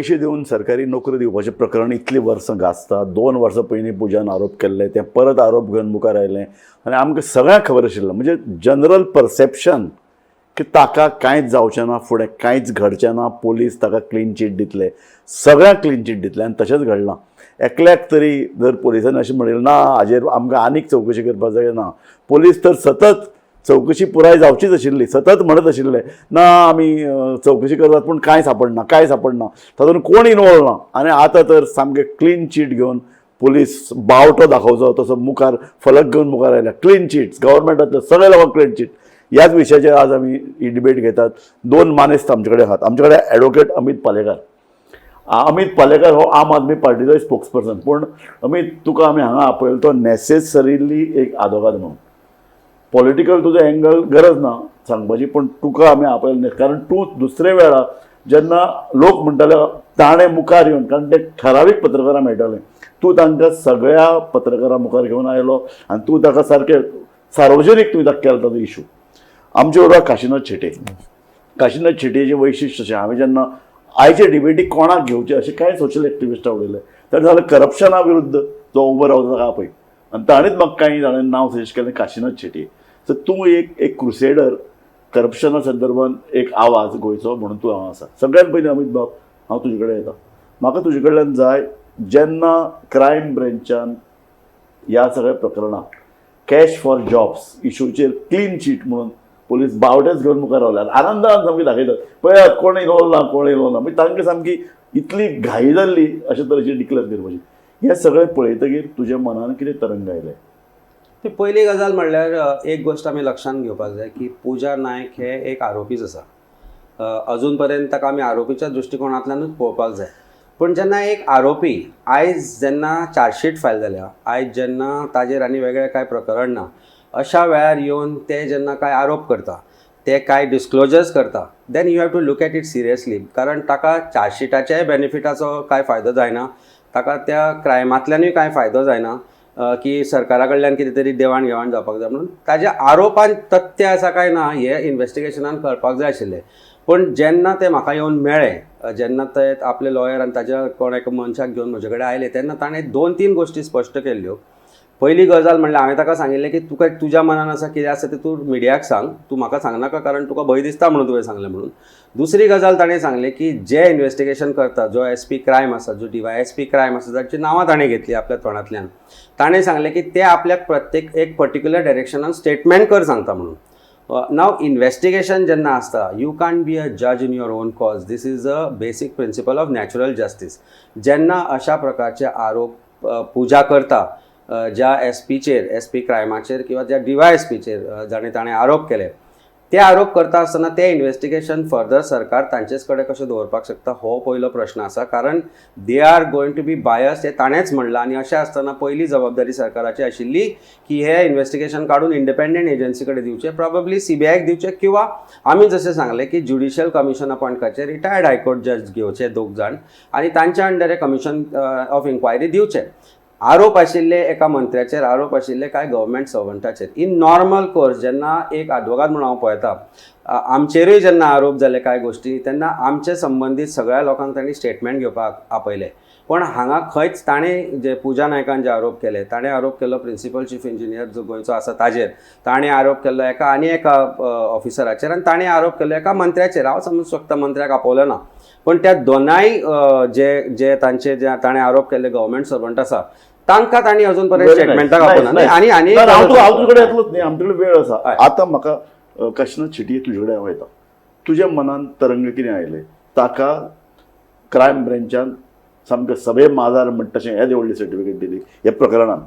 पयशे दिवन सरकारी नोकरी दिवपाचें प्रकरण इतलीं वर्सां गाजता. 2 वर्सां पयलीं पुजान आरोप केल्ले, ते परत आरोप घेवन मुखार आयले आनी आमकां सगळ्यांक खबर आशिल्लें, म्हणजे जनरल परसेप्शन की ताका कांयच जावचें ना, फुडें कांयच घडचें ना, पोलीस ताका क्लीन चीट दितले, सगळ्यांक क्लीन चीट दितले आनी तशेंच घडलां. एकल्याक तरी जर पोलिसांनी अशें म्हणिल्लें ना, हाजेर आमकां आनीक चवकशी करपाक जाय ना, पोलीस तर सतत चवकशी पुराय जावचीच आशिल्ली, सतत म्हणत आशिल्ले ना आमी चवकशी करतात, पूण कांय सापडना, कांय सापडना, तातूंत कोण इनवॉल्व ना. आनी आतां तर सामकें क्लीन चीट घेवन पोलीस बावटो दाखोवचो तसो मुखार फलक घेवन मुखार आयल्या. क्लीन चिट्स, गव्हर्मेंटांतले सगळे लोकांक क्लीन चीट. ह्याच विशयाचेर आज आमी ही डिबेट घेतात. दोन मानेस्त आमचे कडेन आहात. आमचे कडेन एडवोकेट अमीत पालेकार. अमित पालेकर हो आम आदमी पार्टीचो स्पोक्स पर्सन, पूण अमित, तुका आमी हांगा आपयलो तो नॅसेसरीली एक आदोगाद म्हणून. पॉलिटिकल तुजो एंगल गरज ना सांगपाची, पूण तुका आमी आपयलें कारण तूं दुसरे वेळा जेन्ना लोक म्हणटाले ताणें मुखार येवन, कारण ते ठरावीक पत्रकारां मेळटाले, तूं तांकां सगळ्या पत्रकारां मुखार घेवन आयलो आनी तूं ताका सारकें सार्वजनीक तुवें ताका केलो ताजो इशू. आमचे बरोबर काशिनाथ शेट्ये. काशिनाथ शेटयेचें वैशिश्ट अशें, हांवें जेन्ना आयचे डिबेटीक कोणाक घेवचें अशें कांय सोशल एक्टिविस्टां उलयले, ताणें सांगलें करप्शना विरुद्ध जो उबो रावता ताका आपय आनी ताणेंच म्हाका कांय जाणांनी नांव सजेस्ट केलें, काशिनाथ शेटये. सो तूं एक एक क्रुसेडर, करप्शना संदर्भान एक आवाज गोंयचो म्हणून तूं हांगा आसा. सगळ्यात पयलीं अमित बाब, हांव तुजे कडेन येता. म्हाका तुजे कडल्यान जाय, जेन्ना क्रायम ब्रेंचान ह्या सगळ्या प्रकरणाक कॅश फॉर जॉब्स इशूचेर क्लीन चीट म्हणून पोलीस बावटेच घेवन मुखार रावले आनी आनंदान सामकी दाखयतात, पळयात कोण इनवॉल्व ना, कोण इनवॉल्व ना, मागीर तांकां सामकी इतली घाई जाल्ली अशे तरेची डिक्लेर करपाची. हें सगळें पळयतकीर तुज्या मनान कितें तरंग आयले? ती पयली गजाल म्हणल्यार एक गोश्ट आमी लक्षांत घेवपाक जाय की पुजा नायक हे एक आरोपीच आसा. अजून पर्यंत ताका आमी आरोपीच्या दृश्टिकोणांतल्यानूच पळोवपाक जाय. पूण जेन्ना एक आरोपी आयज जेन्ना चार्जशीट फायल जाल्या, आयज जेन्ना ताजेर आनी वेगळें कांय प्रकरण ना, अशा वेळार येवन ते जेन्ना कांय आरोप करता, ते कांय डिस्क्लोजर्स करता, then you have to look at it seriously, कारण ताका चार्जशिटाच्याय बेनिफिटाचो कांय फायदो जायना, ताका त्या क्रायमांतल्यानूय कांय फायदो जायना की सरकारा कडल्यान कितें तरी देवाण घेवाण जावपाक जाय म्हणून. ताज्या आरोपान तथ्य आसा काय ना हें इन्वेस्टिगेशनान कळपाक जाय आशिल्लें. पूण जेन्ना ते म्हाका येवन मेळ्ळे, जेन्ना ते आपले लॉयर आनी ताज्या कोण एका मनशाक घेवन म्हजे कडेन आयले, तेन्ना ताणें दोन तीन गोश्टी स्पश्ट केल्ल्यो. पयली गजाल म्हणल्यार हांवें ताका सांगिल्लें की तुका तुज्या मनान आसा कितें आसा तें तूं मिडियाक सांग, तूं म्हाका सांगनाका, कारण तुका भंय दिसता म्हणून तुवें सांगलें म्हणून. दुसरी गजाल ताणें सांगलें की जे इन्वेस्टिगेशन करता, जो एस पी क्रायम आसा, जो डीवायएसपी क्रायम आसा, तांची नांवां ताणें घेतली आपल्या तोंडांतल्यान. ताणें सांगलें की ते आपल्याक प्रत्येक एक पर्टिक्युलर डायरेक्शनान स्टेटमेंट कर सांगता म्हणून. नाव इन्वेस्टिगेशन जेन्ना आसता, you can't be a जज in your own cause. This is a basic principal of natural justice. जेन्ना अशा प्रकारचे आरोप पुजा करता, ज्या एस पीचेर, एस पी क्रायमाचेर किंवा ज्या डीवायएसपीचेर जाणें ताणें आरोप केले, ते आरोप करता आसतना ते इन्वेस्टिगेशन फर्दर सरकार तांचेच कडेन कशें दवरपाक शकता, हो पयलो प्रश्न आसा, कारण they are going to be bias हें ताणेंच म्हणलां. आनी अशें आसतना पयली जबाबदारी सरकाराची आशिल्ली की हे इन्वेस्टिगेशन काडून इंडिपेंडंट एजन्सी कडेन दिवचें, प्रॉबेबली सीबीआयक दिवचें किंवा आमी जशें सांगलें की ज्युडिशियल कमिशन अपॉयंट करचें, रिटायर्ड हायकोर्ट जज घेवचे दोग जाण आनी तांच्या अंडर हे कमिशन ऑफ इन्क्वायरी दिवचें. आरोप आशिल्ले एका मंत्र्याचेर, आरोप आशिल्ले कांय गव्हर्मेंट सर्वंटाचेर. इन नॉर्मल कोर्स जेन्ना एक आदवोगाद म्हणून हांव पळयता, आमचेरूय जेन्ना आरोप जाले कांय गोश्टी, तेन्ना आमचे संबंदीत सगळ्या लोकांक तांणी स्टेटमेंट घेवपाक आपयले. पण हांगा खंयच ताणें जे पुजा नायकान जे आरोप केले, ताणें आरोप केलो प्रिन्सिपल चीफ इंजिनियर जो गोंयचो आसा ताजेर, ताणें आरोप केल्लो एका आनी एका ऑफिसराचेर आनी ताणें आरोप केल्लो एका मंत्र्याचेर. हांव समजूंक शकता मंत्र्याक आपवलो ना, पण त्या दोनाय जे जे तांचे जे ताणें आरोप केल्ले गव्हर्मेंट सर्वंट आसा, तांकां तांणी अजून पर्यंत स्टेटमेंटाक आपयना. आनी आनी एक हांव हांव तुजे कडेन येतलोच न्ही, आमचे कडेन वेळ आसा. आतां म्हाका काशिनाथ शेट्ये, तुजे कडेन हांव येता. तुज्या मनान तरंग कितें आयले, ताका क्रायम ब्रेंचान सामकें सभे माजार म्हणटा तशें येदें व्हडली सर्टिफिकेट दिली ह्या प्रकरणान?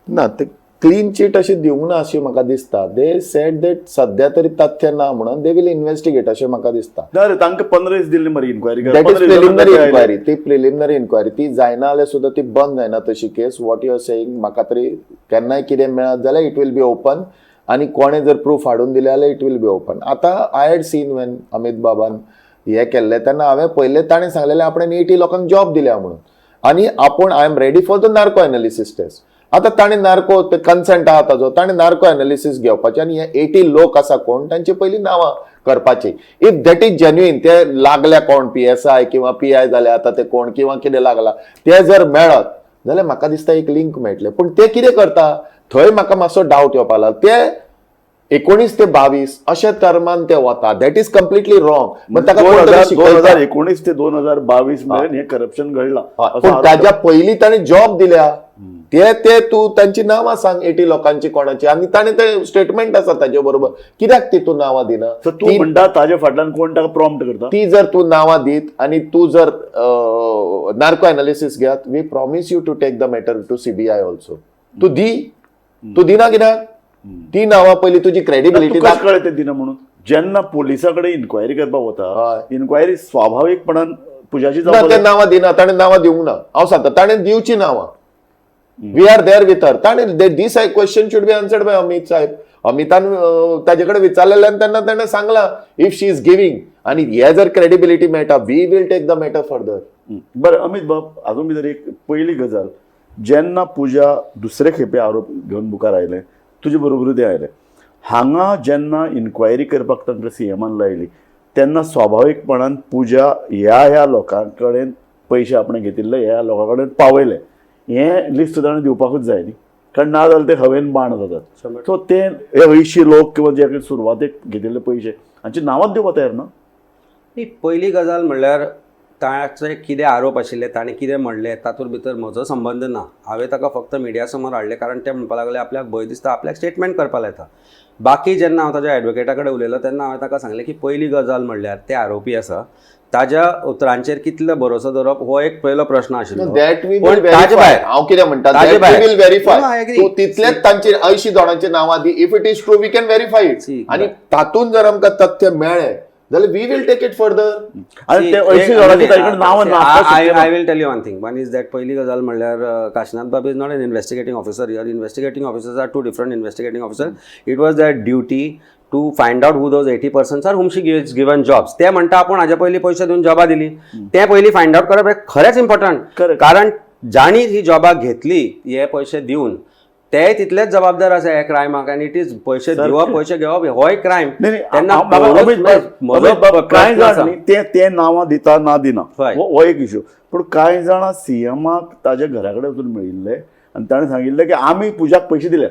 ना, ते क्लीन चीट अशी दिवंक ना अशी म्हाका दिसता. They said that सध्या तरी तथ्य ना म्हणून, they will investigate अशें म्हाका दिसता. ना रे, तांकां 15 दीस दिल्ली मरे inquiry. That is preliminary inquiry. ती प्रिलिमिनरी इन्क्वायरी ती जायना जाल्यार सुद्दां ती बंद जायना तशी केस. What you are saying, म्हाका तरी केन्नाय कितें मेळत जाल्यार it will be open आनी कोणें जर प्रूफ हाडून दिलें जाल्यार it will be open. आतां I had seen when Amit बाबान हें केल्लें तेन्ना हांवें पळयलें, ताणें सांगलेलें आपणें 80 लोकांक जॉब दिल्या म्हणून आनी आपूण I am ready for the narco analysis test. आतां ताणें नार्को ते कन्सेंट आहा ताजो, ताणें नार्को एनालिसीस घेवपाचें आनी हे 80 लोक आसा कोण, तांची पयलीं नांवां करपाची. If that is genuine, ते लागल्या कोण पीएसआय किंवा पीआय जाले आतां ते कोण किंवा कितें लागला ते जर मेळत जाल्यार म्हाका दिसता एक लिंक मेळटलें. पूण ते कितें करता थंय म्हाका मातसो डावट येवपा लागला. ते 19 ते 22 अशे टर्मान ते वता, that is completely wrong. मग ताका दोन कोण तरी हजार दोन शिकयता. 2019 ते 2022 मेरेन हे करप्शन घडलां असो पूण आरोप. ताज्या पयलीं ताणें जॉब दिल्या ते ते तूं तांची नांवां सांग 80 लोकांची कोणाची, आनी ताणें ते स्टेटमेंट आसा ताजे बरोबर, कित्याक ती तूं नांवां दिना? So तूं म्हणटा ताजे फाटल्यान कोण ताका प्रॉम्प्ट करता? ती जर तूं नांवां दीत आनी तूं जर नार्को एनालिसीस घेत, we promise you to take the matter to CBI also. तूं दी, तूं दिना कित्याक ती नांवां? पयलीं तुजी क्रेडिबिलिटी. तुका कळ्ळें ते दिना म्हणून? जेन्ना पोलिसा कडेन इन्क्वायरी करपाक वता, इन्क्वायरी स्वाभावीकपणान पुजाची ना, जावपाक ते नांवां दिना, ताणें नांवां दिवंक ना. हांव सांगता, ताणें दिवची नांवां. We are there with her. ताणें this I question should be answered by Amit साहेब. अमितान ताजे कडेन विचारलेल्यान तेन्ना ताणें सांगलां, if she is giving आनी हे जर क्रेडिबिलिटी मेळटा, we will take the matter further. बरं अमित बाब, हातूंत भितर एक पयली गजाल, जेन्ना पुजा दुसरे खेपे आरोप घेवन मुखार आयले, तुजे बरोबरूय ते आयले हांगा, जेन्ना इन्क्वायरी करपाक तांकां सीएमान लायली तेन्ना स्वाभावीकपणान पुजा ह्या ह्या लोकां कडेन पयशे आपणें घेतिल्ले, ह्या लोकां कडेन पावयले, हें लिस्ट ताणें दिवपाकूच जाय न्ही, कारण ना जाल्यार ते हवेन बाण जातात. सो ते 80 लोक किंवा जे सुरवातेक घेतिल्ले पयशे हांची नांवांच दिवपाक तयार ना. न्ही, पयली गजाल म्हणल्यार ताचे कितें आरोप आशिल्ले, ताणें कितें म्हणलें तातूंत भितर म्हजो संबंद ना. हांवें ताका फक्त मिडिया समोर हाडलें कारण ते म्हणपाक लागले आपल्याक भंय दिसता, आपल्याक स्टेटमेंट करपाक लायता. बाकी जेन्ना हांव ताज्या एडवोकेटा कडेन उलयलो तेन्ना हांवें ताका सांगलें की पयली गजाल म्हणल्यार ते आरोपी आसा, ताज्या उतरांचेर कितलो भरोसो दवरप हो एक पयलो प्रश्न आशिल्लो. That we पूण will ताजे व्हेरीफाय. भायर हांव कितें म्हणटा, ताजे that we भायर. Will verify. No, I agree. तूं तितलेच तांची 80 जाणांची नांवां दी, if it is true we can verify it. See, आनी तातूंत जर आमकां तथ्य मेळ्ळें जाल्यार we will take it further. आनी ते 80 जाणांची ताजे कडेन नांवां नासपाक I शक्य ना. I will tell you one thing. One is that पयली गजाल म्हणल्यार काशिनाथ बाब is not an investigating officer here. Investigating officers are two different investigating officer. It was their duty to find out who those 80 persons are whom she gives given jobs. ते म्हणटा आपूण हाजे पयलीं पयशे दिवन जॉबां दिली, ते पयलीं फायंड आवट करप हें खरेंच इम्पॉर्टंट. Correct. कारण जांणी ही जॉबां घेतली हे पयशे दिवन, ते तितलेच जबाबदार आसा ह्या क्रायमाक. आनी it is पयशे दिवप पयशे घेवप होय क्रायम. नाही, नाही, तेन्ना म्हाका अमित बाब, म्हजो अमित बाब, कांय प्रश्न आसा. जाण न्ही ते ते नांवां दिता ना दिना, हय. हो हो एक इशू. पूण कांय जाणां सीएमाक ताज्या घरा कडेन वचून मेळिल्ले आनी ताणें सांगिल्लें की आमी पुजाक पयशे दिले.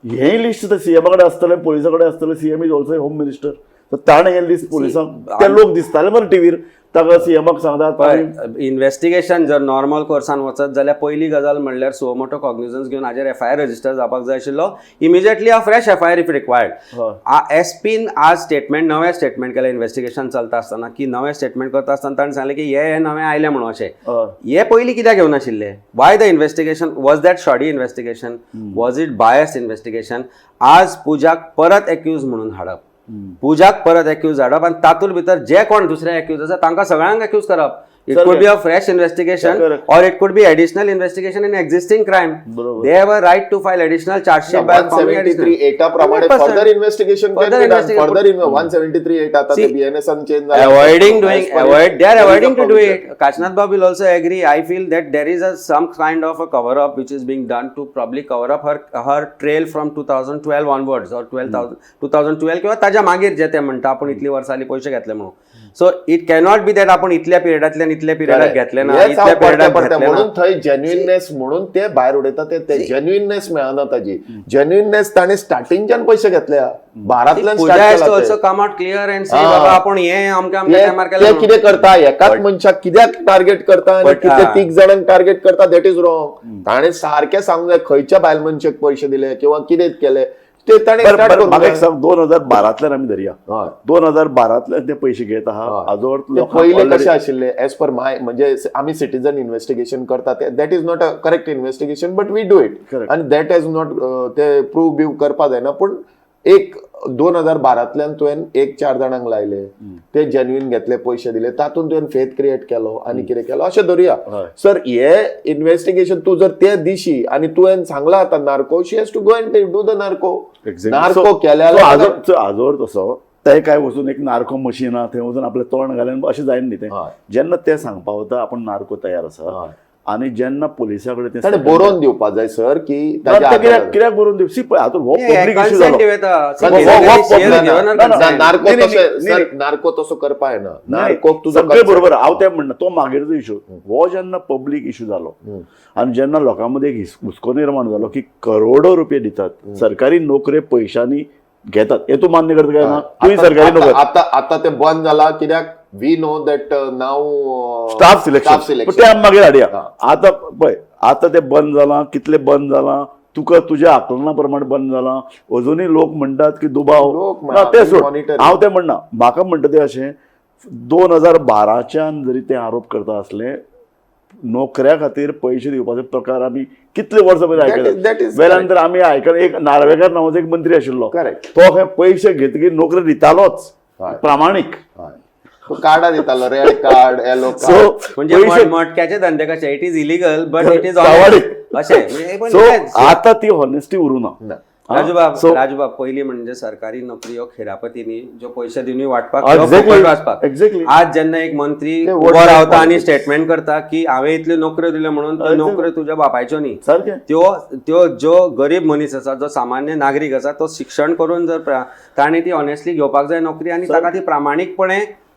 हेंय लिस्ट ते सीएमा कडेन आसतलें, पोलिसा कडेन आसतलें. CM is also home minister, तर ताणें हें लिस्ट पोलिसांक, ते लोक दिसताले मरे टिवीर, ताका सीएमाक सांगतात आमी. इन्व्हेस्टिगेशन जर नॉर्मल कोर्सान वचत जाल्यार पयली गजाल म्हणल्यार सुओमोटो कॉग्निजन्स घेवन हाजेर एफआयआर रजिस्टर जावपाक जाय आशिल्लो, immediately a fresh FIR if required. S पीन आज स्टेटमेंट, नवें स्टेटमेंट केलें इन्व्हेस्टिगेशन चलता आसतना, की नवें स्टेटमेंट करता आसतना ताणें सांगलें की हे हे नवें आयलें म्हणून अशें. हे पयलीं कित्याक घेवनाशिल्ले? Why the investigation was that shoddy investigation? Was it bias investigation? आज पुजाक परत एक्यूज म्हणून हाडप, पुजाक परत एक्यूज हाडप आनी तातूंत भितर जे कोण दुसरे एक्यूज आसा तांकां सगळ्यांक एक्यूज करप. It could be a fresh investigation Correct. Or it could be additional investigation in existing crime. बरोबर. They have a right to file additional chargesheet by 173 एटा प्रमाणे further investigation can Further be done. investigation. Further 173(8) आता ते See, BNS change झालं. Avoiding doing As per avoid they are there is a avoiding to do provision. it. Kashinath Bab will also agree. I feel that there is a some kind of a cover up which is being done to probably cover up her trail from 2012 onwards or 12,000 2012 किंवा ताज्या मागीर जे ते म्हणटा आपूण इतली वर्सां जाली पयशे घेतले म्हणून. So it cannot be that आपूण इतल्या पिरियडांतल्यान इतल्या पिरियडाक घेतले ना, हेच इतल्या हांव परते पिरियडाक परते घेतले ना. म्हणून थंय जेन्युइननेस म्हणून ते भायर उडयता, ते ते जेन्युइननेस मेळना ताजी. जेन्युइननेस ताणें स्टार्टिंगच्यान पयशे घेतल्या बारांतल्यान Pooja start has to केला ऑल्सो ते. Come out clear and say हा. बाबा आपण हे अमक्या अमक्या टायमार ते केलें म्हणून. कितें करता, एकाच मनशाक कित्याक टार्गेट करता आनी But, कितें हा. तीग जाणांक टार्गेट करता, that is wrong. ताणें सारकें सांगूंक जाय खंयच्या बायल मनशेक पयशे दिले किंवा कितें केले ते ताणें बरं स्टार्ट बरं करूंक म्हाका एक जाय. सांग, 2012तल्यान आमी धरया, हय. 2012तल्यान ते पयशे घेत आहा हय. आजवर ते लोकांक पयले already- कशे आशिल्ले एज पर माय, म्हणजे आमी सिटीजन इन्व्हेस्टिगेशन करता ते, that is not a correct investigation but we do it. Correct. आनी that has not ते प्रूफ बीव करपा जायना. पूण एक 2012तल्यान तुवें एक चार जाणांक लायले, ते जेन्युइन घेतले, पयशे दिले, तातूंत तुवें फेथ क्रिएट केलो आनी कितें केलो अशें धरुया. हय. सर, हे इन्व्हेस्टिगेशन तूं जर ते दिशी आनी तुवें सांगलां आतां narco, she has to go and do the narco. Exactly. Narco So- केल्या so आजोर तसो ते काय वचून एक नार्को मशीन आहा थंय वचून आपलें तोंड घालें अशें जायना न्ही तें. हय. जेन्ना ते सांगपा वता आपूण नार्को तयार आसा, हय. आनी जेन्ना पुलिसा कडेन तें ताणें बरोवन दिवपा जाय सर की ना, ताच्या ते कित्याक आदारार. कित्याक बरोवन दिवप? सी, पळय आतां हो पब्लीक इश्यू कन्सेंट जालो. ना, ना, नार्को नाही, नाही, तशें नाही, सर, नाही. नार्को तसो करपा येना. नाही, नार्कोक तुजो सगळें consent. बरोबर, हांव तें म्हणना, तो मागीरचो इशू. हो जेन्ना पब्लीक इशू जालो आनी जेन्ना लोकां मदीं एक हुस्को निर्माण जालो की करोडो रुपये दितात, सरकारी नोकरे पयशांनी घेतात, हें तूं मान्य करता काय ना? तुवें आता- सरकारी आता- नोकर आता आता ते बंद जाला कित्याक we know that now staff selection staff selection ते आमी मागीर हाडया. हा. आतां पळय, आतां तें बंद जालां, कितलें बंद जालां, तुका तुज्या आकलना प्रमाण बंद जालां. अजुनूय लोक म्हणटात की दुबाव लोक ना, तें we सोड. monitor it. हांव तें म्हणना, म्हाका म्हणटा तें अशें, 2012च्यान जरी ते आरोप करता आसले, नोकऱ्या खातीर पयशे दिवपाचे प्रकार आमी कितले वर्सां पयलीं That is- that आयकले. is वेल्यान तर आमी आयकले, एक नार्वेकर नांवाचो एक मंत्री आशिल्लो, Correct. तो खंय पयशे घेतकीर नोकरी दितालोच. हय. प्रामाणीक. हय. तो कार्डां दितालो, red card, yellow so card. म्हणजे पयशे मटक्याचे धंदे कशे, it is illegal but it is प्रामाणीक. अशें म्हणजे पण सो तेंच. आता ती हॉनेस्टी उरूं ना. ना. राजूबाब, So- राजूबाब, पयली म्हणजे सरकारी नोकरी ह्यो खेरापतीनी ज्यो पयशे दिवन वाटपाक Exactly. किंवा फुकट वाचपाक. Exactly. आज जेन्ना एक मंत्री ते उबो vote bank रावता आनी politics. Statement करता की हांवें इतल्यो नोकऱ्यो दिल्यो म्हणून, त्यो Exactly. नोकऱ्यो तुज्या बापायच्यो न्ही. सारकें. त्यो त्यो जो गरीब मनीस आसा, जो सामान्य नागरीक आसा, तो शिक्षण करून जर ताणें ती ऑनेस्टली घेवपाक जाय नोकरी आनी ताका ती प्रामाणीकपणे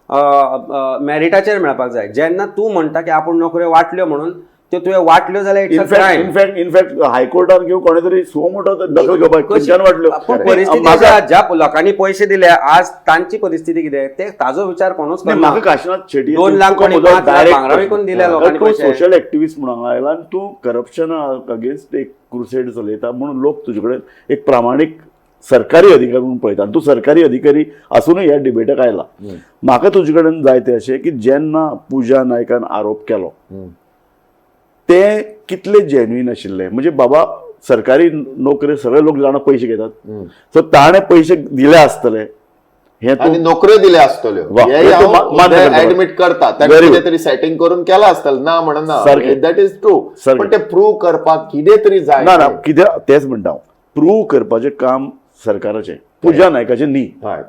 मॅरिटाचेर मेळपाक जाय. जेन्ना तूं म्हणटा की आपूण नोकऱ्यो वाटल्यो म्हणून, त्यो तुवें वाटल्यो जाल्यार it's a in fact crime. In fact हायकोर्टान किंवा कोणे तरी सो मोठो दखल घेवपाक, खंयच्यान वाटल्यो. पूण परिस्थिती म्हाका अशी आसा, ज्या लोकांनी पयशे दिले आज तांची परिस्थिती कितें ते ताजो विचार कोणूच नाही, करना. म्हाका काशिनाथ शेटी, 2 लाख कोणी 5 लाख भांगरां विकून दिल्या लोकांनी तूं पयशे. सोशल एक्टिविस्ट म्हणून हांगा आयला आनी तूं करप्शना अगेन्स्ट एक क्रुसेड चलयता म्हणून लोक तुजे कडेन एक प्रामाणीक सरकारी अधिकारी म्हणून पळयता आनी तूं सरकारी अधिकारी आसुनूय ह्या डिबेटाक आयला. म्हाका तुजे कडेन जाय तें अशें की जेन्ना पुजा नायकान आरोप केलो ते कितले जेन्युइन आशिल्ले? म्हणजे बाबा, सरकारी नोकरे सगळे लोक जाणा पयशे घेतात, सो ताणें पयशे दिले आसतले हें आनी तूं नोकऱ्यो दिल्या आसतल्यो वा, हें हे तूं हांव मान्य करता. ऍडमिट करता. ताणें Very कितें good. तरी सेटिंग करून केलां आसतलें, ना म्हणना. सारकें. That is true. सारकें. पण ते प्रूव्ह करपाक कितें तरी जाय. ना ना, कितें तेंच म्हणटा हांव, प्रूव करपाचें काम सरकाराचें, पुजा नायकाचें न्ही. हय.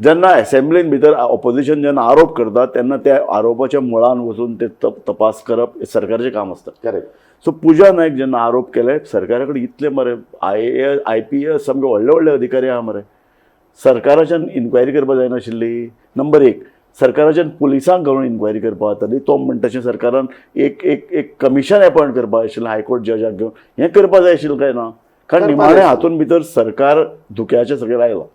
जेन्ना एसेंब्लीन भितर ऑपोजिशन जेन्ना आरोप करता तेन्ना त्या आरोपाच्या मुळान वचून ते तपास करप हें सरकाराचें काम आसता. करेक्ट. सो पुजा नायक जेन्ना आरोप केले, सरकारा कडेन इतले मरे आयएएस, आयपीएस सामके व्हडले व्हडले अधिकारी आहा मरे, सरकाराच्यान इन्क्वायरी करपाक जायनाशिल्ली? नंबर एक, सरकाराच्यान पुलिसांक घालून इन्क्वायरी करपाक जाताली. तो म्हणटा तशें सरकारान एक एक एक कमिशन अपॉयंट करपाक जाय आशिल्लें, हायकोर्ट जजाक घेवन हें करपाक जाय आशिल्लें काय ना? कारण करपाक निमाणें जाय. हातूंत भितर सरकार धुक्याचे सगळें आयलां,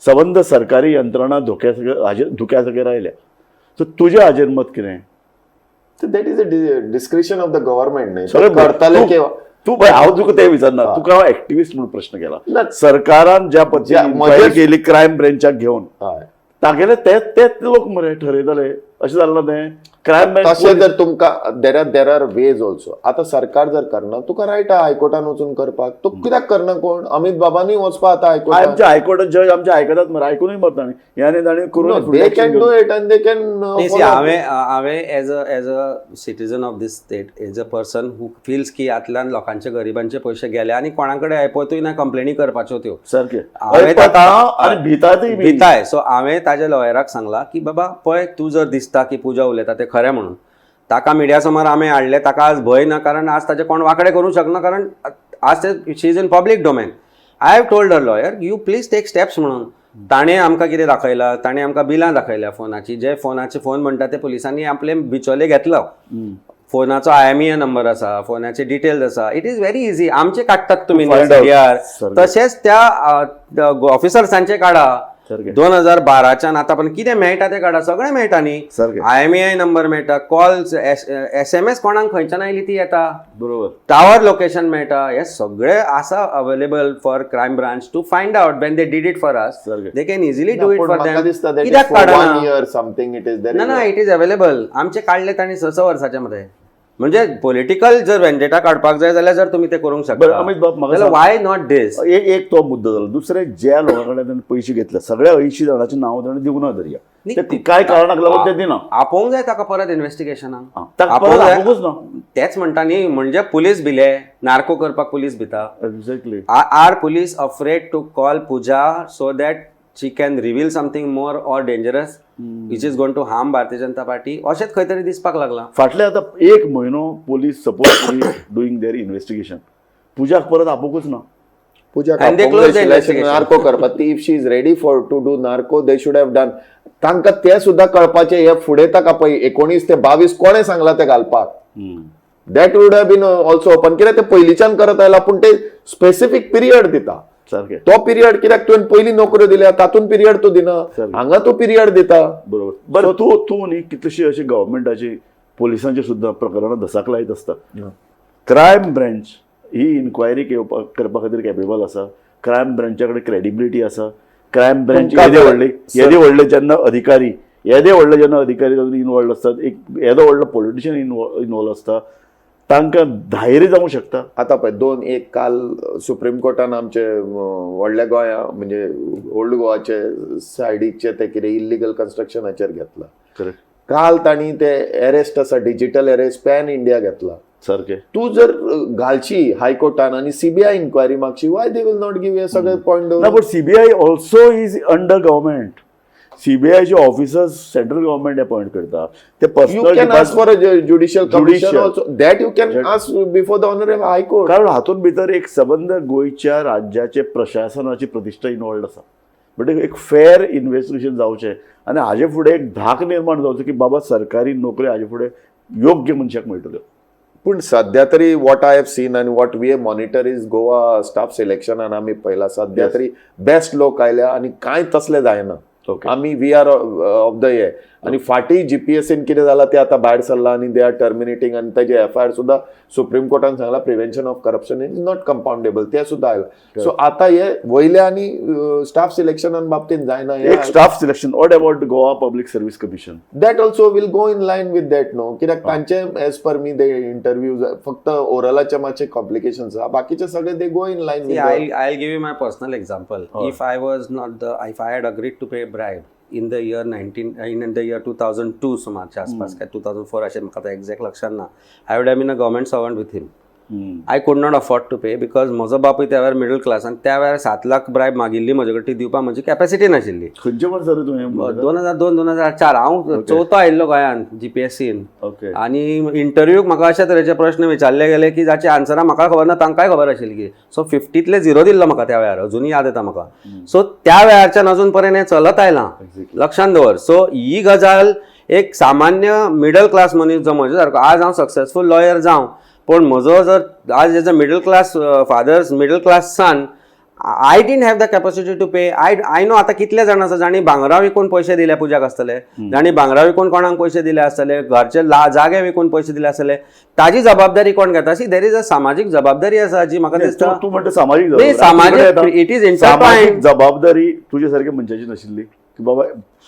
सबंद सरकारी यंत्रणा धोक्या सगळे हाजेर धुक्या सगळे आयल्या. सो तुजें हाजेर मत कितें? That is a discretion of the government न्ही. सगळें करतले तूं- किंवा तूं पळय, हांव तुका तें विचारना, तुका हांव एक्टिविस्ट म्हणून प्रश्न केला. ना. सरकारान ज्या पद्दतीन ज्या- इन्क्वायरी म्हजें- केली क्रायम ब्रेंचाक घेवन, हय. तागेले ते तेच लोक मरे ठरयतले अशें जालें ना तें क्रायम ब्रेंच. तशें जर तुमकां there are ways also. आतां सरकार जर करना, तुका रायट आहा हायकोर्टान वचून करपाक. तूं कित्याक करना? कोण अमित बाबांनी वचपा आतां हायकोर्टान. आमच्या हायकोर्टात जज आमचे आयकतात मरे, आयकुनूय मरता आनी हे आनी तांणी करून they can do it and they can. नाही, see, हांवें as a citizen of this state, as a person who feels की हातल्यान लोकांचे गरिबांचे पयशे गेले आनी कोणा कडेन आयपतूय ना कंप्लेनी करपाच्यो त्यो. सारकें. हांवें ताका आनी भितातूय बी. भिताय. सो हांवें ताज्या लॉयराक सांगलां की बाबा पळय, तूं जर दिसता की पुजा उलयता तें खरें म्हणून, ताका मिडिया समोर आमी हाडलें, ताका आज भंय ना, कारण आज ताजें कोण वांकडे करूंक शकना, कारण आज ते she is in public domain. I have told her lawyer, you please take steps म्हणून. ताणें आमकां कितें दाखयलां, ताणें आमकां बिलां दाखयल्या फोनाची, जे फोनाचे फोन म्हणटा ते पुलिसांनी आपले बिचोले घेतलो. फोनाचो आयएमईआय नंबर आसा, फोनाचे डिटेल्स आसा. It is very easy. आमचे काडटात तुमी To find out. CDR, सारकें. तशेंच त्या ऑफिसर्सांचे काडा. सारकें. 2012च्यान आतां पर्यंत कितें मेळटा तें काडा, सगळें मेळटा न्ही. सारकें. आयएमईआय नंबर मेळटा, कॉल्स, एसएमएस कोणाक खंयच्यान आयली ती येता, बरोबर. टावर लोकेशन मेळटा. हे सगळे आसा available for crime branch to find out. When they did it for us, सारकें. They can easily do it for म्हाका them. दिसता that कित्याक वन काडना? Year something it is. ना ना, it is available. आमचे काडले तांणी स स वर्साचे मध्ये. म्हणजे पॉलिटिकल जर वेंडेटा काडपाक जाय जाल्यार जर तुमी ते करूंक शकता. बरं, अमित बाब, म्हाका जाल्यार सांग. Why not दीस? एक एक तो मुद्दो जालो. दुसरें, ज्या लोकां कडेन ताणें पयशे घेतले, सगळ्या 80 जाणांची नांव ताणें दिवंक ना दर्या, ते काय कारणाक लागून ते दिना. आपोवंक जाय ताका परत इन्व्हेस्टिगेशनाक. हा, ताका परत आपोवंकूच ना. तेच म्हणटा न्ही, म्हणजे पुलीस भिले, नार्को करपाक police भिता. Exactly. Are police afraid to call Pooja so that She can reveal something more or dangerous which is going to harm Bharatiya Janata Party, अशेंच खंय तरी दिसपाक लागलां. फाटले आतां एक म्हयनो police suppose doing their investigation, पुजाक परत आपोवकूच ना. पूजा And they closed the investigation. Narco करपाक ती, if she is ready for to do narco, they should have done. तांकां ते सुद्दां कळपाचें, हे फुडें ताका पळय 19 ते 22 कोणें सांगलां तें घालपाक, that would have been also open. कित्याक ते पयलींच्यान करत आयला, पूण ते स्पेसिफीक पिरियड दिता. तो पिरियड कित्याक तुवें पयलीं नोकऱ्यो दिल्या तातूंत पिरियड तूं दिना, हांगा तूं पिरियड दिता. बरोबर. बरं, तूं तूं न्ही कितलीशी अशी गव्हर्मेंटाची, पोलिसांची सुद्दां प्रकरणां धसाक लायत आसता. क्रायम ब्रँच ही इन्क्वायरी घेवपाक करपा खातीर कॅपेबल आसा? क्रायम ब्रँचा कडेन क्रेडिबिलिटी आसा? क्रायम ब्रँच तुमकां येदे व्हडले येदे व्हडले जेन्ना अधिकारी तातूंत इनवॉल्ड आसतात, एक येदो व्हडलो पॉलिटिशियन इनवॉल्व आसता, तांकां धायरी जावंक शकता? आता पळय, दोन एक काल सुप्रीम कोर्टान आमचे व्हडल्या गोंया, म्हणजे ओल्ड गोवाचे सायडीचे ते कितें इल्लिगल कन्स्ट्रक्शनाचेर घेतला. काल तांणी ते एरेस्ट आसा, डिजिटल एरेस्ट पॅन इंडिया घेतला. तूं जर घालशी हायकोर्टान आनी सीबीआय इन्क्वायरी मागशी, why they will not give? हे सगळे पॉयंट ना, but CBI also is under government. सीबीआयचे ऑफिसर्स सेंट्रल गव्हर्मेंट अपॉइंट करता ते. You personal can ask for a judicial commission Judicial. Also. That you can ask before the honorable high court. कारण हातूंत भितर एक सबंद गोंयच्या राज्याचे प्रशासनाची प्रतिश्ठा इनवॉल्ड आसा. म्हणटकीर एक फेर इन्वेस्टिगेशन जावचें आनी हाजे फुडें एक धाक निर्माण जावचो की बाबा, सरकारी नोकरी हाजे फुडें योग्य मनशाक मेळटल्यो. पूण सध्या तरी what I have seen आनी what we monitor is Goa staff सिलेक्शनान आमी पळयला, सध्या तरी बेस्ट लोक आयल्या आनी कांय तसलें जायना. आमी we are of the हे आनी फाटीं जीपीएससीन कितें जालां तें आतां भायर सरलां आनी they are terminating आनी ताजे एफआयआर सुद्दां सुप्रीम कोर्टान सांगलां, prevention of corruption is not compoundable, तें सुद्दां आयलां. सो आतां हे वयल्या आनी स्टाफ सिलेक्शनान बाबतींत जायना हे. एक staff selection, what about Goa Public Service Commission? That also will go in line with that, no? कित्याक तांचे as per me they interview फक्त ओरलाचे मातशे कॉम्प्लिकेशन्स आहा, बाकीचे सगळे they go in line. See, I'll give you my personal example. If I was not the, if I had agreed to pay bribe in the year 19, in the year 2002 सुमारच्या आसपास, काय 2004 अशें म्हाका आतां एक्झॅक्ट लक्षात ना, I would have been a government servant with him. I could not afford to pay because म्हजो बापूय त्या वेळार मिडल क्लास आनी त्या वेळार 7 लाख ब्रायब मागिल्ली म्हजे कडेन, ती दिवपाक म्हजी कॅपॅसिटी नाशिल्ली. खंयचे वर्सा रे तुवें? 2002, 2004. हांव चवथो आयिल्लो गोंयान जीपीएससीन आनी इंटरव्यूक म्हाका अशा तरेचे प्रश्न विचारले गेले की जाचे आन्सरां म्हाका खबर ना, तांकांय खबर आशिल्ली की. सो 50तले झिरो दिल्लो म्हाका त्या वेळार, अजुनूय याद येता म्हाका. सो त्या वेळारच्यान अजून पर्यंत हें चलत आयलां, लक्षांत दवर. सो ही गजाल एक सामान्य मिडल क्लास मनीस जो म्हज्या सारको, आज हांव सक्सेसफूल लॉयर जावं, पूण म्हजो जर आज as a middle class father's middle class son, I didn't have the capacity to pay. I know आतां कितले जाण आसा जांणी भांगरां विकून पयशे दिले पुजाक आसतले, जांणी भांगरां विकून कोणाक पयशे दिले आसतले, घरचे ला जागे विकून पयशे दिले आसतले. ताजी जबाबदारी कोण घेता? सी, there is a सामाजीक जबाबदारी आसा जी म्हाका दिसता. तूं म्हणटा सामाजीक नाही, जबाबदारी. सामाजीक, it is intertwined. सामाजीक जबाबदारी तुजे सारखे मनशाची नाशिल्ली की बाबा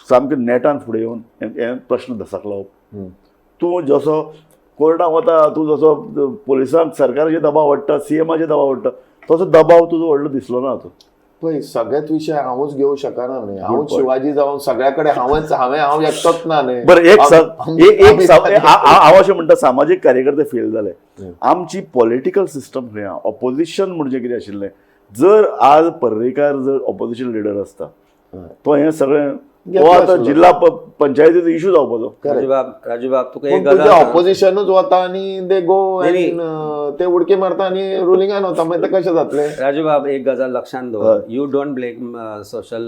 सामकें नेटान फुडें येवन हे प्रश्न धसाक लावप? तूं जसो कोर्टाक वता, तूं जसो पोलिसांक सरकाराचेर दबाव हाडटा, सीएमाचेर दबाव हाडटा, तसो दबाव तुजो व्हडलो दिसलो ना आतां. पळय, सगळेच विशय हांवूच घेवंक शकना न्ही. हांवूच शिवाजी जावन सगळ्या कडेन हांवच, हांवें हांव एकटोच ना न्ही. बरं, एक एक एक हांव अशें म्हणटा, सामाजीक कार्यकर्ते फेल जाले. आमची पॉलिटिकल सिस्टम खंय आहा? ऑपोजिशन म्हणजे कितें आशिल्लें? जर आज पर्रीकार जर ऑपोजिशन लिडर आसता, तो हें सगळें हो घेतलो आतां आशिल्लो. जिल्हा पंचायतीचो इशू जावपाचो. राजूबाब, राजूबाब, तुका एक पूण तुजें गजाल सांग. ऑपोजिशनूच वता आनी दे गो, नाही. ते उडकी मारता आनी रुलिंगान वता, मागीर ते कशें जातलें? राजूबाब, एक गजाल लक्षांत दवर. You don't blame social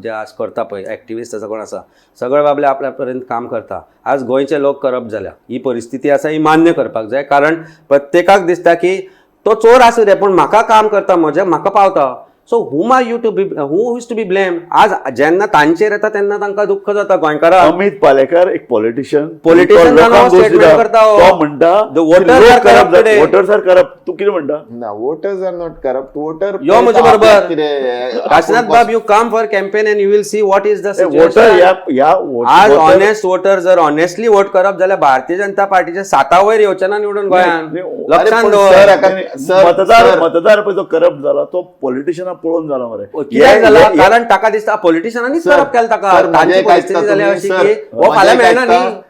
जे आज करता पळय एक्टिविस्ट आसा, कोण आसा, सगळे बाबले आपल्या पर्यंत काम करता. आज गोंयचे लोक करप्ट जाल्या, ही परिस्थिती आसा, ही मान्य करपाक जाय. कारण प्रत्येकाक दिसता की तो चोर आसूं दे, पूण म्हाका काम करता, म्हजें म्हाका पावता. So whom are you to be, who is to be blame? आज जेन्ना तांचेर येता तेन्ना तांकां दुख्ख जाता गोंयकारांक. अमित पालेकर एक पॉलिटिशियन. Politician जावन statement करता हो. तो म्हणटा, The voters are corrupt today. Voters are corrupt. तूं कितें म्हणटा? ना, voters are not corrupt. Voter यो म्हजे बरोबर. कितें काशीनाथ बाब, you come for campaign and you will see what is the voter ह्या ह्या आज ऑनेस्ट वोटर जर ऑनेस्टली वोट करप जाल्यार भारतीय जनता पार्टीचे साता वयर येवचे ना निवडून गोंयांत. नाही, लक्षात अरे पण दवर. सर, सर, मतदार सर. मतदार पळय जो करप्ट जाला तो पॉलिटिशियना पळोवन जाला मरे. कित्याक जाला? कारण ताका दिसता पॉलिटिशियनांनीच करप केलें ताका. सर, तांची म्हजें एक परिस्थिती आयकता जाल्या तुमी, अशी सर, की हो फाल्यां म्हजें एक मेळना आयकता, न्ही.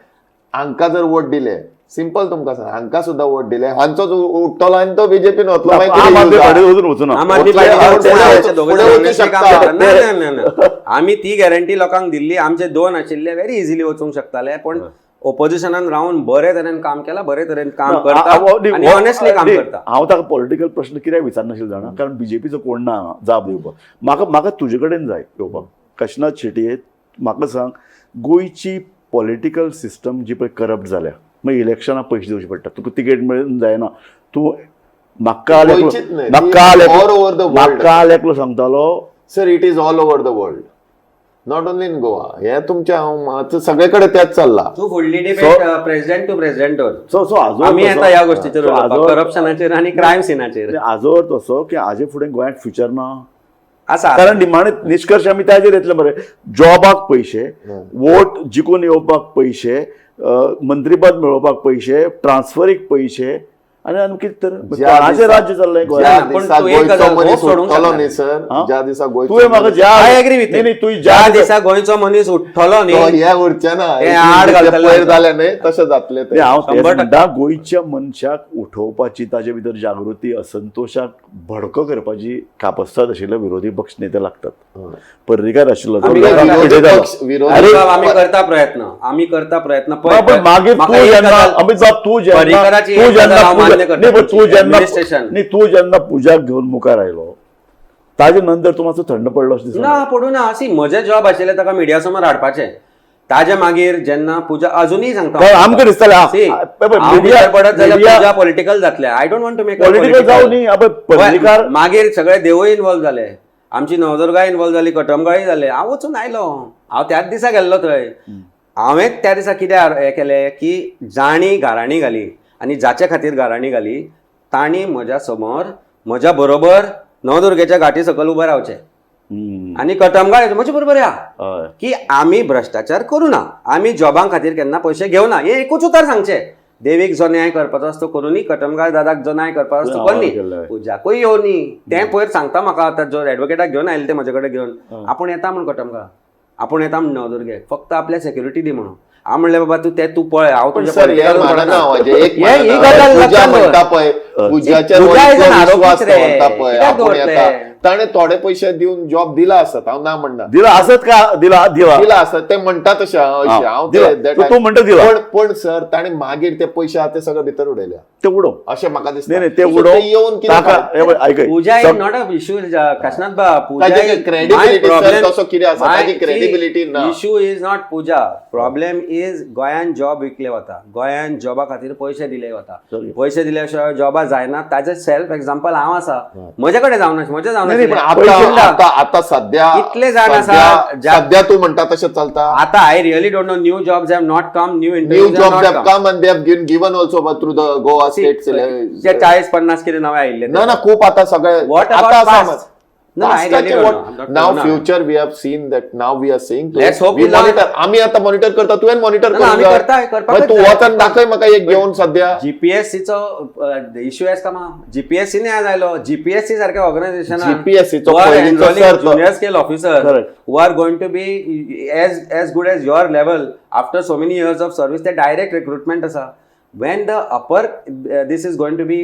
हांकां जर वोट दिले सिंपल तुमकां सांग, हांकां सुद्दां वोट दिले, हांचोच उठ्ठलो आनी तो बीजेपीन वतलो. मागीर आम कितें आदमी use आहा? पार्टी वचून वचूना. आम आदमी वतले, पार्टी फुडें वचून फुडें वचूं दोघे शकता. काम करता. ना ना ना ना, आमी ती गॅरंटी लोकांक दिल्ली. आमचे दोन आशिल्ले, व्हेरी इझिली वचूंक शकताले, पण ओपोजिशनान रावन बरे तरेन काम केला, बरे तरेन काम करता आनी ऑनेस्टली काम करता. हांव ताका पॉलिटिकल प्रश्न कित्याक विचारनाशिल्लो जाणा, कारण बीजेपीचो कोण ना हांगा जाप दिवपाक. म्हाका म्हाका तुजे कडेन जाय येवपाक. काशिनाथ शेटये, म्हाका सांग, गोंयची पॉलिटिकल सिस्टम जी पळय करप्ट जाल्या, मागीर इलेक्शनाक पयशे दिवचे पडटा, तुका तिकेट मेळून जायना, तूं म्हाका काल एकलो गोंयचीच न्हय, म्हाका काल ती एकलो all over the world. म्हाका काल एकलो सांगतालो. Sir, it is all over the world, not only in Goa. हे तुमच्या हांव सगळे कडेन तेच चल्ला. तूं फुडली डिबेट प्रेसिडेंट टू प्रेसिडेंट दवर. सो सो आजो आमी येता ह्या गोष्टीचेर, सो आजो करप्शनाचेर आनी क्रायम सिनाचेर. आजो तसो की हाजे फुडें गोंयांत फ्युचर ना? आसा. कारण निमाणे निश्कर्श आमी ताजेर येतले मरे. जॉबाक पयशे, वोट जिखून येवपाक पयशे, मंत्रीपद मेळोवपाक पयशे, ट्रान्सफरीक पयशे आनी आनी कितें तर ज्या कोणाचें दिसा- राज्य चल्लें ज्या गोंयांत? पण दिसा तूं एक गोंयचो गजाल मनीस होप सोडूंक उठ्ठलो शकना. न्ही सर, हा? ज्या दिसा गोंयचो तुवें म्हाका मनीस- ज्या I agree with न्ही, न्ही, तूं ज्या दिसा गोंयचो मनीस उठ्ठलो तो न्ही, हे उरचे ना, ते आड जे घालतले. पयर जालें न्ही तशें जातलें ते. नाही, हांव तेच 100%. म्हणटा, गोंयच्या मनशाक उठोवपाची, ताजे भितर जागृती, असंतोशाक भडको करपाची कापस्ताद आशिल्ले विरोधी पक्ष नेते लागतात. पर्रीकार आशिल्लो तो आमी लोकांक विरोधी पेटयतालो. विरोधी अरे, बाब, आमी करता प्रयत्न, आमी करता प्रयत्न. ना, पण मागीर म्हाका तूं एक जेन्ना गजाल- अमित बाब, तूं जेन्ना पर्रीकराची तूं एक जेन्ना गजाल हांव पूजा- मान्य करता न्ही, पण तूं जेन्ना Administration. न्ही, तूं जेन्ना पुजाक घेवन मुखार आयलो ताजे नंतर तूं मातसो थंड पडलो अशें दिसना? ना, पडूं ना. अशी म्हजें जॉब आशिल्लें ताका मिडिया समोर हाडपाचें. ताजे मागीर जेन्ना पुजा, अजुनूय सांगता, कारण आमकां दिसतालें, हा, See, हा, पळय, हांव media- भितर पडत जाल्यार media- पुजा पॉलिटिकल जातलें. I don't want to make political जावं न्ही, अबे पर्रीकार मागीर सगळे देवूय इन्वॉल्व जाले, आमची नवदुर्गा इन्वॉल्व जाली, कटमगाळी जाले. हांव वचून आयलो, हांव त्याच दिसा गेल्लो थंय. हांवें त्या दिसा कितें हें केलें की जाणी गाराणी घाली आनी जाचे खातीर गाराणी घाली तांणी म्हज्या समोर म्हज्या बरोबर नवदुर्गेच्या घाटी सकयल उबे रावचें आनी कटमगाळ म्हजे बरोबर या हय. की आमी भ्रश्टाचार करूं ना, आमी जॉबां खातीर केन्ना पयशे घेवना, हें एकूच उतर सांगचें. देवीक जो न्याय करपाचो आसा तो करूं न्ही, कटमगाळ दादाक जो न्याय करपाचो आसा तो करूं न्ही, केल्लें. पुजाकूय येवं न्ही. तें पयर सांगता म्हाका आतां जो एडवोकेटाक घेवन आयले ते म्हजे कडेन घेवन, आपूण येता म्हूण कटमगाळ, आपूण येता म्हूण नवदुर्गे, फक्त आपल्या सेक्युरिटी दी म्हणून. हांव म्हणलें, बाबा तूं तें तूं पळय, हांव पण तुज्या सर, हे political मानना पडना. हांव हाजें, एक हे ही मानना. गजाल पूजा लक्षांत दवर. म्हणटा पळय, पूजाचेर पूजा is इतलो an विश्वास आरोपीच रे. दवरता पळय, कित्याक आपूण दवरतले? येता, ताणें थोडे पयशे दिवन जॉब दिला आसत, हांव ना म्हणना. दिला आसत का? दिला दिला. दिला आसत, ते म्हणटा तशें हांव अशें, हा, हांव दिला. ते- that तूं म्हणटा दिला. पण पण सर, ताणें मागीर ते पयशे आहा ते सगळे भितर उडयल्या ते उडोव. अशें म्हाका दिसता. न्ही न्ही, ते So उडोव. ते येवन कितें ताका हे पळय, आयकय. Puja is not a issue, Kashinath बा. पुजा ताजी credibility, sir, तसो कितें आसा, ताजी credibility ना. Issue is not Puja, problem is गोंयान जॉब विकले वता, गोंयान जॉबा खातीर पयशे दिले वता, Sorry. पयशे दिल्या शिवाय जॉबा जायना. ताजें सेल्फ एग्जाम्पल हांव आसा, म्हजे कडेन जावना, म्हजें नाही, नाही, पण जावना. आता आता आता सध्या इतले जाण आसा, सध्या तूं म्हणटा तशें चलता. आता I really don't know, new jobs have not come, new new jobs have come and they have given also through the Goa state. 40-50 कितें नवे आयिल्ले. ना ना, खूप आता सगळे What about आता past? समज. No, I really don't know. I'm not now no. Future we have seen that now we are seeing. Let's hope we we learn. Monitor, आम्ही आता मॉनिटर करता, तुवें मॉनिटर ना, ना, आम्ही करताय, करपाकच तू जाय. वचन दाखय म्हाका एक घेवन सध्या. जीपीएससीचो इश्यू आसता मा, जीपीएससी आज आयलो, जीपीएससी सारख्या ऑर्गनायझेशन GPSC चो पयलींचो sir तो. Junior scale officer Correct. Who are going to be as good as your level after so many years of service, ते डायरेक्ट रिक्रुटमेंट आसा. When the upper this is going to be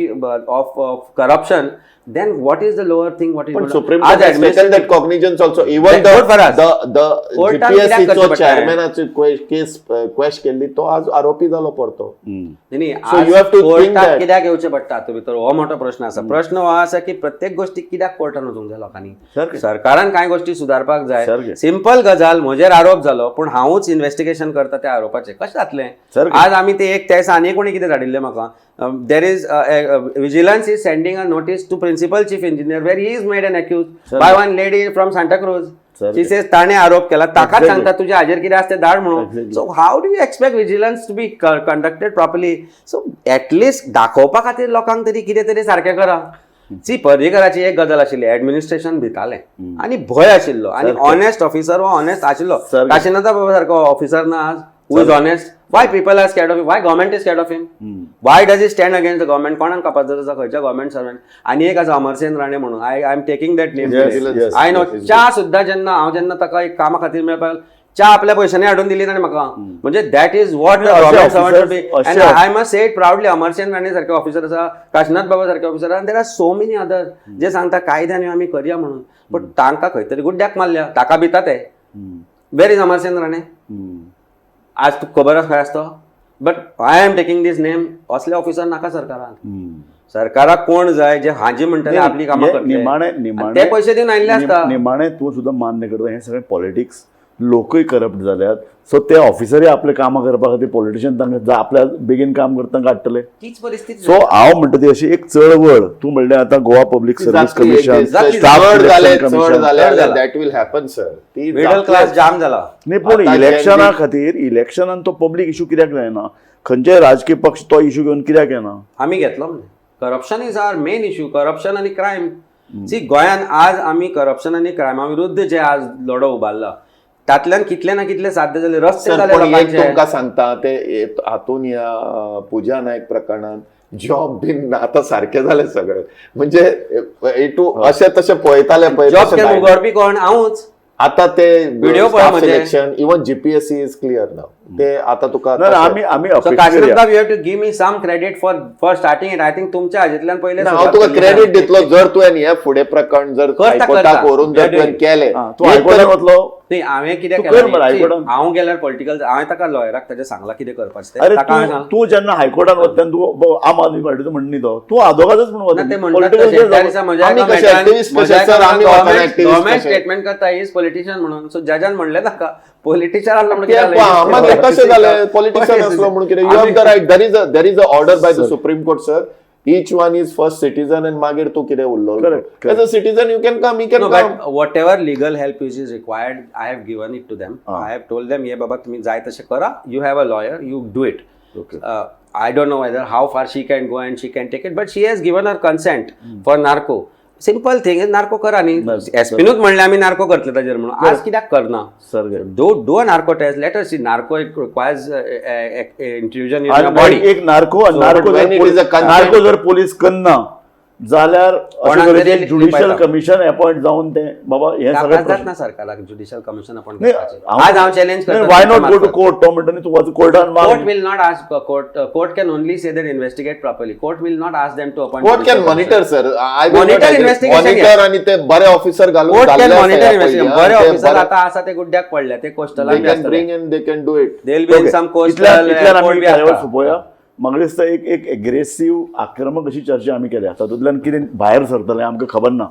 of corruption, then what is the lower thing, what is पण supreme court has taken that cognizance also, even That good for us. The कोर्टान कित्याक GPSC करचें चो पडटा? चेअरमॅनाची केस क्वेश केल्ली, तो आज आरोपी जालो परतो. नाही नाही, So आज you have to think कोर्टात that. कित्याक येवचें पडटा हातूंत भितर हो मोठो प्रश्न आसा. प्रश्न हो आसा की प्रत्येक गोष्टी कित्याक कोर्टान वचूंक जाय लोकांनी? सारकें. सरकारान कांय गोष्टी सुदारपाक जाय. सारकें. सिंपल गजाल, म्हजेर आरोप जालो पूण हांवूच इन्व्हेस्टिगेशन करता त्या आरोपाचें, कशें जातलें? सारकें. आज आमी ते एक त्या दिसा आनी कोणी कितें धाडिल्लें म्हाका, there is vigilance is sending a notice to principal chief engineer where he is made an accused by one lady from Santacruz. सारकें. She says ताणें आरोप केला, ताकाच Exactly. सांगता तुज्या हाजेर कितें आसा तें धाड म्हणून. Exactly. So how do you expect vigilance to be conducted properly? So at least दाखोवपा खातीर लोकांक तरी कितें तरी सारकें करा. सी, पर्रीकराची एक गजाल आशिल्ली, एडमिनिस्ट्रेशन भितालें आनी भंय आशिल्लो आनी ऑनेस्ट ऑफिसर हो ऑनेस्ट आशिल्लो. सारकें. काशिनाथा बाबा सारको ऑफिसर ना आज who is honest. Why people are scared of him? Why government is scared of him? Why does he stand against the government? कोणाक कापास आसा खंयच्या गव्हर्मेंट सर्वंट? आनी एक आसा अमरसेन राणे म्हणून, I am taking that name. Yes, yes, I know yes, च्या सुद्दां जेन्ना हांव जेन्ना ताका एक कामा खातीर मेळपाक, च्या आपल्या पयशांनी हाडून दिली ताणें म्हाका. म्हणजे that is what अशे officers- and I must say it proudly, Amarsen Rane सारखे ऑफिसर आसा, काशनाथ बाबा सारखे ऑफिसर आसा, there are so many other जे सांगता कायद्यान आमी करया म्हणून, बट तांकां खंय तरी गुड्ड्याक मारल्या, ताका भिता ते. Where is Amarsen Rane? आज तुका खबर आसा खंय आसतो? But I am taking this name. असले ऑफिसर नाका सरकारान. सरकाराक कोण जाय जे हाजी म्हणटले आपली कामां हे करतले. निमाणे आनी निमाणे ते पयशे दिवन आयिल्ले आसता. निमाणे तूं सुद्दां मान्य करता, हें सगळें पॉलिटिक्स, लोकूय करप्ट जाल्यात. सो ते ऑफिसरूय आपले कामां करपा खातीर पॉलिटिशियन तांकां आपल्या बेगीन काम करता काडटले. तीच परिस्थिती. सो हांव म्हणटा ती अशी एक चळवळ, तूं म्हणलें आतां गोवा पब्लीक सर्वीस कमिशन, चड जाले, चड जाले, that will happen sir. ती मिडल क्लास जाम जाला. न्ही, पूण आतां इलेक्शना खातीर, इलेक्शनान तो पब्लीक इशू कित्याक जायना? खंयचेय राजकीय पक्ष तो इशू घेवन कित्याक येना? आमी घेतलो म्हणजे corruption is our main issue, corruption आनी क्रायम. सी, गोंयान आज आमी करप्शन आनी क्रायमा विरुद्ध जे आज लढो उबारला, तातल्यान कितले ना कितले साध्य जाले, रस्ते सर, जाले पण एक लोकांचे. तुमकां सांगता, ते हातून ह्या पूजा नायक प्रकरणान जॉब बीन आतां सारकें जालें सगळें. म्हणजे टू अशें तशें पळयताले पळय जॉब तशें केन्ना जायना. उगडपी कोण? हांवूच. आता ते Video पळय म्हणजे. Selection, even GPSC is clear now. ते आता तुका ना, आमी आमी सो अपेक्षा काशिनाथ करूया. बाब, you have to give me some credit for starting it. I think तुमच्या हाजेंतल्यान पयलें ना, सुरवात हांव तुका केल्ली. क्रेडिट दितलो जर तुवें हे फुडें प्रकरण जर करता, हायकोर्टाक करता. व्हरून जर तुवें केलें. आं, तूं हायकोर्टान वतलो? न्ही, हांवें कितें तूं केलें कर मरे न्ही, हायकोर्टान. हांव गेल्यार पॉलिटिकल, हांवें ताका लॉयराक ताजें सांगलां कितें करपाचें तें. अरे, ताका हांवें तूं सांगलां. तूं जेन्ना हायकोर्टान वता तेन्ना तूं आम आदमी पार्टीचो म्हण न्ही तो, तूं आदोगादच म्हण ना, ते वता. म्हणटात तशें. त्या दिसा म्हज्या आमी एका कशे मेळटान- activist कशे, म्हज्या सर, एका आमी वतना activist government कशे? स्टेटमेंट करता is politician म्हणून. सो जजान म्हणलें ताका पॉलिटिशियन आसलो म्हणून ते कितें जालें? मागीर कशें जालें? पॉलिटिशियन आसलो म्हणून कितें? You have the right. There is a order by the Supreme Court, sir. Each one is first citizen and मागीर तूं कितें उरलो. Correct. As a citizen you can come, you can No, come. but whatever legal help is required, I have given it to them. Ah. I have told them, ये बाबा, तुम्ही जाय तशें करा, you have a lawyer, you do it. I don't know whether how far she can go and she can take it, but she has given her consent for narco. Simple thing is, narco करा न्ही. एसपीनूच म्हणलें आमी narco करतले ताजेर म्हणून, आज कित्याक करना? Sir. Do a narco test, let us see. Narco, it requires intrusion in your body. एक narco, narco but when it is a consent- narco जर पोलीस करना जाल्यार कोणाक तरी ज्युडिशियल लिपयता. कमिशन अपॉइंट जावन ते बाबा हे सगळें ताका जात ना सरकाराक ज्युडिशियल कमिशन अपॉइंट करपाचें. आज हांव चॅलेंज करता. Why not go to court? तो म्हणटा न्ही, तूं वच कोर्टान. Court will not ask, court can only say that investigate properly. Court will not ask them to appoint court can judicial monitor, commission. Sir. I Monitor investigation, monitor आणि ते बरे officer घालून Court can घाल्ले आसा monitor ह्या investigation. पयलीं, बरे हा, ते ऑफिसर आता आसा ते गुड्ड्याक पडले, ते कोस्टलान they can bring and they can do it. They will be in some coastal इतल्यान airport आमी बी कार्यावळ आसता. सोंपोवया. म्हाका दिसता एक एक एग्रेसीव, आक्रमक अशी चर्चा आमी केल्या. तातूंतल्यान कितें भायर सरतलें आमकां खबर ना,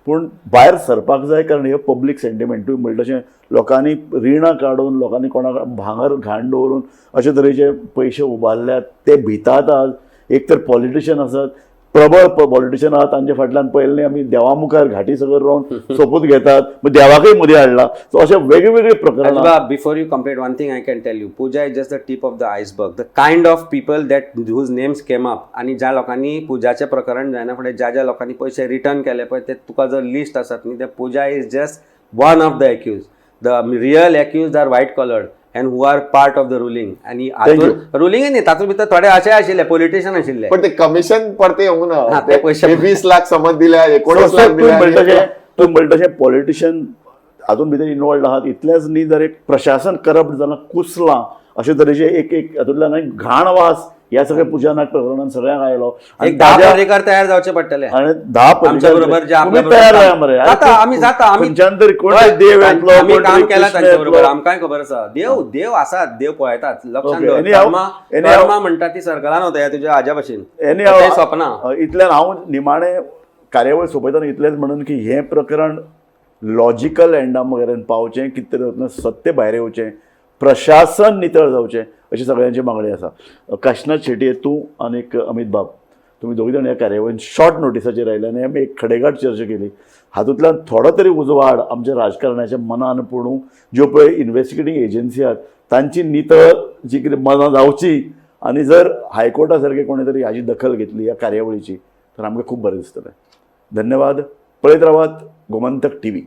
पूण भायर सरपाक जाय, कारण हे पब्लीक सेंटिमेंटूय म्हणटा तशें लोकांनी रिणां काडून, लोकांनी कोणाक भांगर घाण दवरून अशे तरेचे पयशे उबारल्यात. ते भितात आज. एक तर पॉलिटिशियन आसात, प्रबळ पॉलिटिशियन आहात, तांच्या फाटल्यान पयलें आमी देवा मुखार घाटी सगळं रावन सोपूत घेतात, मग देवाकय मदीं हाडला. सो अशे वेगळे प्रकरणां. Ajba, before you complete, one thing I can tell you, Pooja is just the tip of the iceberg. The kind of people that whose names came up आणि ज्या लोकांनी पूजाचें प्रकरण जायना फुडें ज्या ज्या लोकांनी पयशे रिटर्न केले पळय, ते तुका जर लिस्ट आसात न्ही, ते Pooja is just one of the accused. The real accused are white collared and who are part of the ruling. आणि हातून रुलिंग न्ही, तातूंत भितर थोडे अशे आशिल्ले पॉलिटिशियन आशिल्ले. पण ते कमिशन परते येवंक हा, ना. ते पयशे- ते 20 लाख समज दिल्या, 19 लाख तूं म्हणटा दिल्या. तशें, तूं म्हणटा तशें पॉलिटिशियन हातूंत भितर इनवॉल्ड आहात. इतलेंच न्ही, जर एक प्रशासन करप्ट जालां, कुसलां, अशे तरेचे एक एक हातूंतल्यान एक घाण वास ह्या सगळ्या पुजा नायक प्रकरणान सगळ्यांक आयलो आनी एक 10 ताज्या- पर्रीकर तयार जावचे पडटले. आणि 10 आमच्या बरोबर जे आपल्या तुमी तयार बरोबर जाया मरे. जाता, आमी जाता, आमी खंयच्यान तरी कोण तरी देव येतलो, आमी कोण काम तरी केला कृष्ण तांच्या बरोबर. येतलो. आमकांय खबर आसा, देव देव आसात, देव पळयतात, लक्षात Okay. दवर. Anyhow, कर्मा anyhow. कर्मा म्हणटा ती सर्कलान वता ह्या तुज्या आज्या भशेन. Anyhow, तें सपना. इतल्यान हांव निमाणें कार्यावळ सोंपयतना इतलेंच म्हणून की हें प्रकरण लॉजिकल एंडा मेरेन पावचें, कितें तरी जातलें, सत्य भायर येवचें, प्रशासन नितळ जावचें, अशी सगळ्यांची मागणी आसा. काशनाथ शेटये, तूं आनीक अमीत बाब, तुमी दोगूय जाण ह्या कार्यावळीन शॉर्ट नोटिसाचेर आयले आनी आमी एक खडेगांठ चर्चा केली. हातूंतल्यान थोडो तरी उजवाड आमच्या राजकारणाच्या मनान पडूं, ज्यो पळय इन्वेस्टिगेटींग एजन्सी आहात तांची नितळ जी कितें मनां जावची आनी जर हायकोर्टा सारके कोणी तरी हाजी दखल घेतली ह्या कार्यावळीची तर आमकां खूब बरें दिसतलें. धन्यवाद. पळयत रावात गोमंतक टीव्ही.